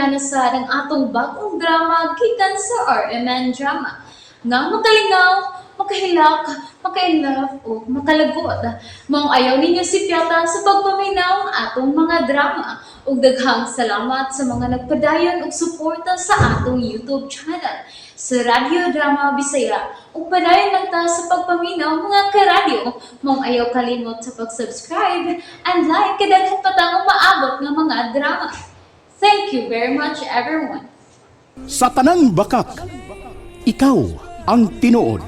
Ania na sad ang atong bag-ong drama gikan sa RMN Drama. Nga makalingaw, makahilak, makainlove o makalagot. Maong ayaw ninyo sipyata sa pagpaminaw ang atong mga drama. Ug daghang salamat sa mga nagpadayon og suporta sa atong YouTube channel sa Radyo Drama Bisaya. Ug padayon lang ta sa pagpaminaw, mga karadyo. Maong ayaw kalimot sa pag-subscribe and like kay daghan pa tang umaabot nga mga drama. Thank you very much, everyone. Sa tanang bakak, ikaw ang tinuod.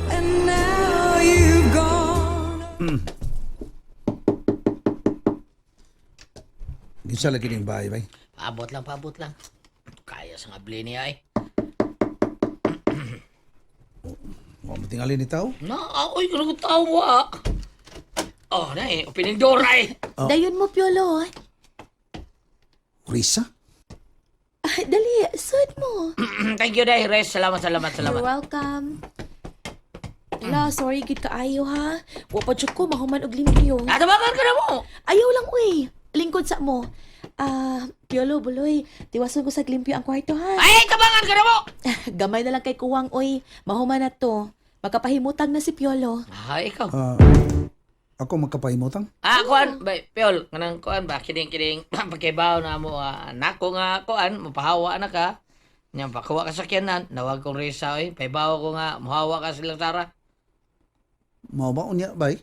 And now you've gone. Kinsa lagi ning bahay bay? Paabot lang, paabot lang. Kaya sa nga bli niya eh. Wa mo tingali ni tao? Na, ako'y kanang tao mo ah. Oh, na eh. Opening door ay. Oh. Dayon mo, Piolo. Risa? Ah, dali, sud mo. Thank you, Day. Res. Salamat, salamat, salamat. You're welcome. Ala, sorry, gid kaayo ha. Wa pa jud ko mahuman og limpyo. Natabakan ka na mo. Ayaw lang uy. Lingkod sa mo. Ah, Piolo, buloy. Tiwason ko sa limpyo ang kwarto ha. Ay, tabangan ka na mo. Gamay na lang kay kuwang uy. Mahuman na to. Makapahimutang na si Piolo. Ah, ikaw. Ah, ako magkapahimutang? Ah, kuan, bay, Piol, kanang kuan ba, kining, kining, pagkibaw na mo, ah, nako nga, kuan, mapahawa na ka. Nya, pakuha ka sa sakyanan, nawag kong Risa, oy, paibaw ko nga, muhawa ka silang Tara. Mao ba unya bay?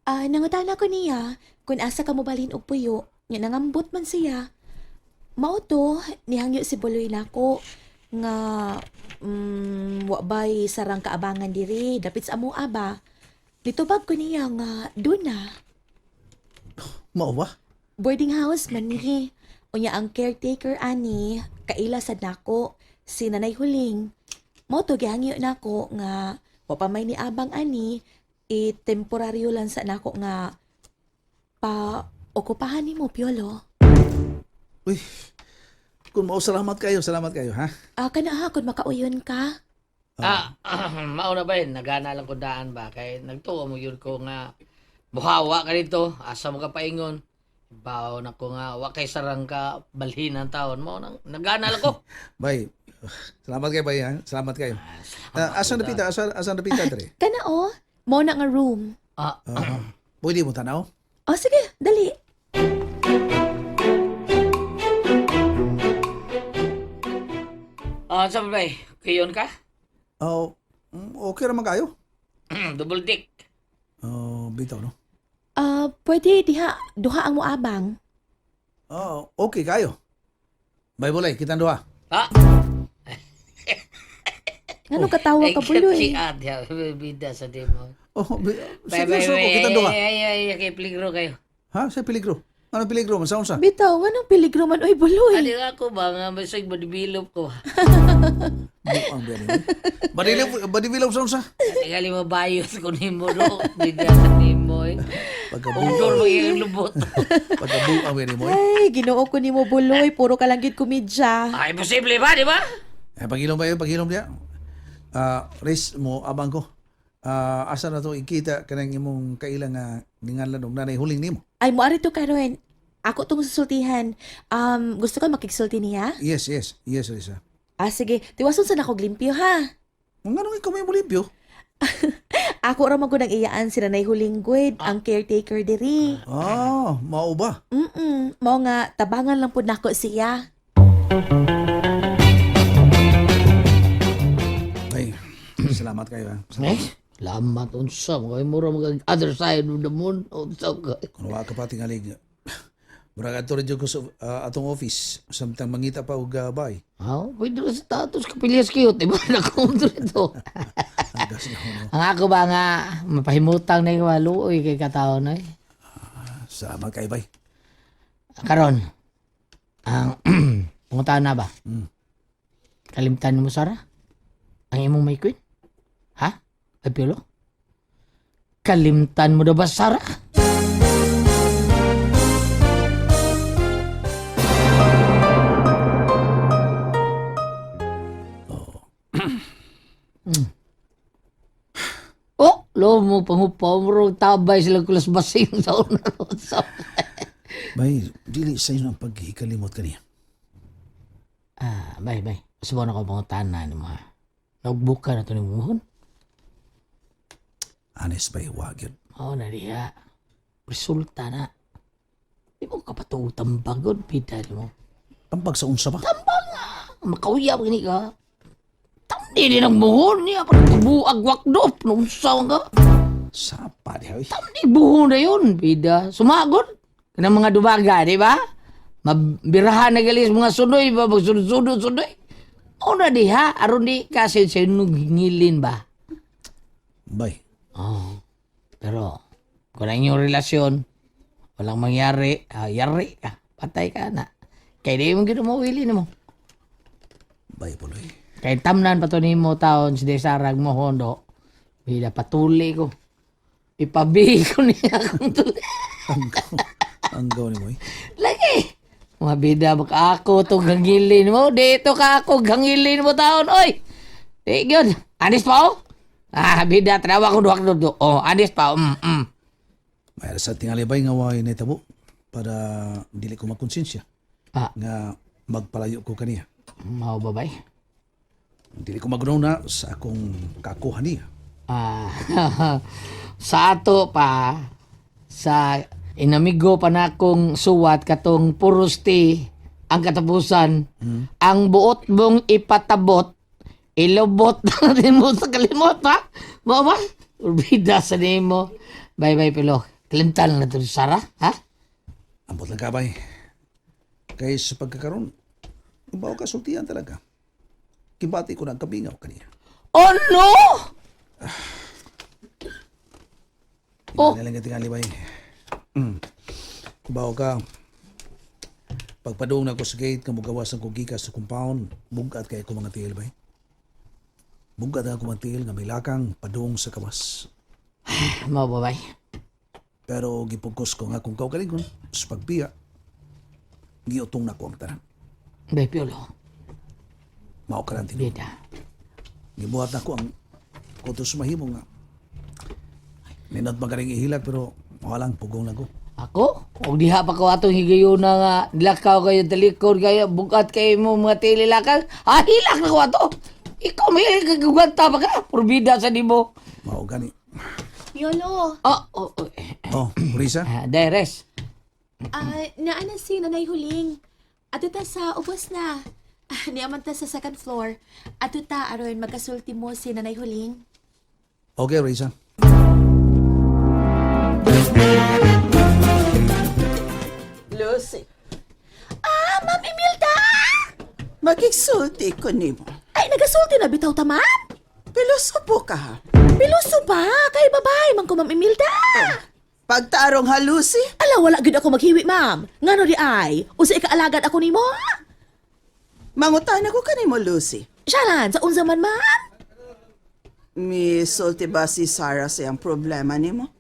Ah, nangutana ko niya kung asa ka mobalhin og puyo. Nya nangambot man siya. Mao to, nihangyo si Buloy nako nga wa bay sarang kaabangan diri dapit sa amoa ba. Nitubag ko niya nga duna. Mao ba? Boarding house man ni. Unya ang caretaker ani kaila sad nako si Nanay Huling. Mao to gihangyo nako nga wa pa may niabang ani i temporaryo lang sa nako nga pa okupahan nimo, Piolo. Uy. Kung mao salamat kayo ha. Ah, kana ha kung makauyon ka. Ah, mauna ba yun? Nagana lang ko daan ba? Kay nagtuo mo yun ko nga buhawa ka dito, asa mo ka paingon. Baw na ko nga, wa kay sarang ka balhin ang taon mo. Nang, nagana lang ko. Bay, salamat kayo bay ha. Salamat kayo. Ah, asa na pita? Asa asa na pita dre? Kana oh, mao na nga room. Ah, Ah, pwede mo tanaw? Oh sige, dali. ah, sabi ba kayon ka? Oh, okay ra man kayo. Double dick. Oh, bitaw no. Ah, pwede diha duha ang moabang. Oh, okay kayo. Bay bulay, kitang duha. Ah, Ngano katawa ay, ka, Buloy? si Ate, bida sa demo. Oh, seryoso ko kitang duha. Ay, ay, ay, kay peligro kayo. Ha, sa peligro. Ano peligro? Man sa unsa? Bitaw, anong peligro man oy, Buloy? Ano ako ba nga masig madibilop ko. Buang biya nimo. Badilop, badilop sa unsa? Tingali mabayot ko nimo do. Bida sa nimo eh. Pagkabuang, Ugdor magiging lubot. pagkabuang biya nimo. Eh. Ay, Ginoo ko nimo, Buloy, puro ka lang gid komedya. Ay, posible ba, di ba? Eh, pagilom ba yun? Pagilom niya. Ah, Riz, mo abang ko. Ah, asa na to ikita kanang imong kailang nga ninganlan og nanay huling nimo. Ay, mo to karon. Ako tong susultihan. Gusto ka makigsulti niya? Yes, yes. Yes, Risa. Ah, sige. Tiwason sa nakog limpyo, ha? Nganong ikaw may mulimpyo? Ako ra man gud ang iyaan si Nanay Huling Gwed, ang caretaker diri. Ah, mao ba? Mao nga tabangan lang pud nako siya. Ay, salamat kayo ha. Eh, lamat unsa mo kay mura mag other side of the moon unsa ka. Kung wa ka pa tingalig. Murag adto ra jud ko sa atong office samtang mangita pa og bay. Ha, pwede ra sa status kapilyas kayo, di ba? Nakontra ito. Gas na no. Ang ako ba nga, mapahimutang na yung maluoy kay katao na eh. Salamat kayo bay. Karon, ang pungutaan na ba? Mm. Kalimtan mo, Sara? Ang imong may queen? Ha? Ay, Piolo? Kalimtan mo na ba, Sara? Oh, lo mo pangupaw mo ro tabay sila kulas basing sa una ro. Bay, dili sa inyo ang paghikalimot kaniya. Ah, bay, bay. Subukan ako pangutana ni mo ha. Nagbuka na to ni Muhon. Honest bay, wag yun. Oo na diha. Resulta na. Di mo kapatutan bagod, pita ni mo. Tambag sa unsa ba? Makauya ba gani ka? Tamdi din ang buhon niya. Parang tubuag wakdop. Nung ka. Sapa diha, oy. Tamdi buhon na yun, bida. Sumagod. Kanang mga dubaga, di ba? Mabirahan na galis mga sudoy ba? Magsunod-sunod, sudoy. O na diha, aron di ka ngilin ba? Bay, Oo. Pero, kung ang inyong relasyon, walang mangyari, ah, yari ka, patay ka na. Kaya di mo ginumawili mo. bay puloy. Kay tamnan pa to nimo taon si Desarag mo hondo. Bila patuli ko. Ipabi ko niya akong tuli. Ang gaw ni mo, eh. Lagi. Mga bida baka ako to gangilin mo. Dito ka ako gangilin mo taon. Oy. Di gyud. Anis pa oh. Ah, bida tanawa ko duwak dudo. Oh, anis pa. May sa tingali bay nga way nahitabo para dili ko makonsensya Ah, nga magpalayo ko kaniya. mao ba bay? Dili ko magnaw na sa akong kakuha niya. Ah, sa ato pa sa inamigo pa na akong suwat katong puros ti ang katapusan, ang buot mong ipatabot ilobot na din mo sa kalimot, ha? Mo ba? Urbida sa nimo. Bye bye, Pilo. Kalimtan na to si Sarah, ha? Ambot lang ka bay. Kay sa pagkakaroon, ibaw ka sultian talaga. Kibati ko na ang kabingaw kaniya. Oh no! Oh. Tingali lang ka tingali bay. Ibaw ka. Pagpadung na ko sa gate, kamugawas ang kugika sa compound, bugat kay ko mga tiil bay. Bugat ang ako mga tiil nga may lakang padung sa kawas. Mao ba, bay? Pero gipugkos ko nga kung kaugalingon sa pagbiya, giutong na ko ang tanan. Bye, Piolo. Mao ka lang tinuod. Bida. Gibuhat na ko ang kutos mahimo nga. Ninot magaling ihilak pero walang pugong lang ko. Ako? Og diha pa ko atong higayon na nga nilakaw kayo talikod kayo bukat kayo mo mga tililakang. Ah, hilak na ko ato. Ikaw may kaguganta pa ka. Purbida sa nimo. Mao gani. Piolo, Oh, oh, oh. Oh, Risa, Ah, Deres. ah, naa na si Nanay Huling. Ato ta sa ubos na. Ah, niya man ta sa second floor. Ato ta aron magkasulti mo si Nanay Huling. Okay, Risa. Lucy, Ah, Ma'am Imelda! magigsulti ko nimo. Ay, nagasulti na bitaw ta, ma'am. Pilosopo ka ha. Piluso pa, kay babay man ko, Ma'am Imelda. Pagtarong ha, Lucy, Ala, wala gid ako maghiwi, ma'am. Ngano di ay? Usa ikaalagad ako nimo? mangutana ko kanimo, Lucy. Siyalan, sa unsa man, ma'am? Misulti ba si Sarah sa iyang problema nimo?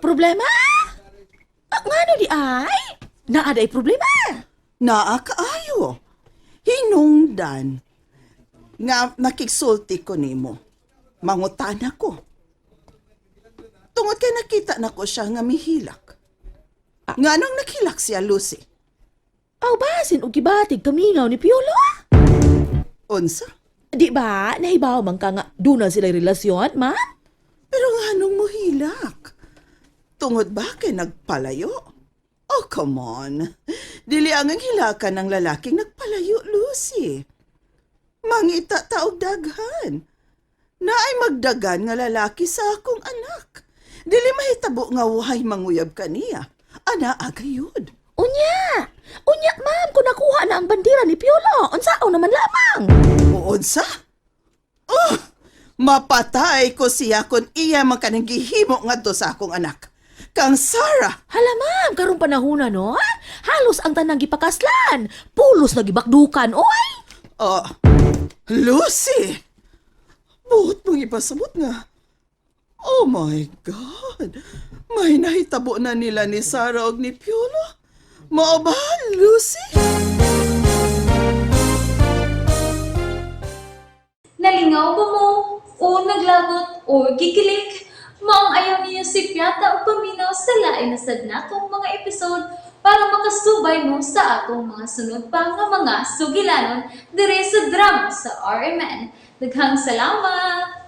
Problema? Ah, ngano di ay? Naa day problema. Naa kaayo. Hinungdan nga nakigsulti ko nimo. Mangutana ko. Tungod kay nakita na ko siya nga mihilak. Nga anong naghilak siya, Lucy? Aw basin og gibatig kamingaw ni Piolo. Unsa? Di ba? Nahibaw man ka nga duna sila relasyon, ma'am? Pero nga anong muhilak? Tungod ba kay nagpalayo? Oh, come on. Dili ang ang hilakan ng lalaking nagpalayo, Lucy. Mangita taog daghan. Naay magdagan nga lalaki sa akong anak. Dili mahitabo nga wahay manguyab kaniya. Ana agayod. Unya! Unya, ma'am, kung nakuha na ang bandera ni Piolo, unsaon naman lamang? Uunsa? Oh! Mapatay ko siya kung iya man kanang gihimo ngadto sa akong anak. Kang Sarah! Hala, ma'am, karong panahon na, no? Halos ang tanang gipakaslan. Pulos na gibakdukan, oy! Oh, Lucy! Buot mong ipasabot nga. Oh my God! May nahitabo na nila ni Sarah og ni Piolo. Mao ba, Lucy? Nalingaw ba mo? O naglagot o gikilig? Maong ayaw niyo si Piata o paminaw sa lain na sad natong mga episode. para makasubay mo sa atong mga sunod pa nga mga sugilanon diri sa drama sa RMN. Daghang salamat!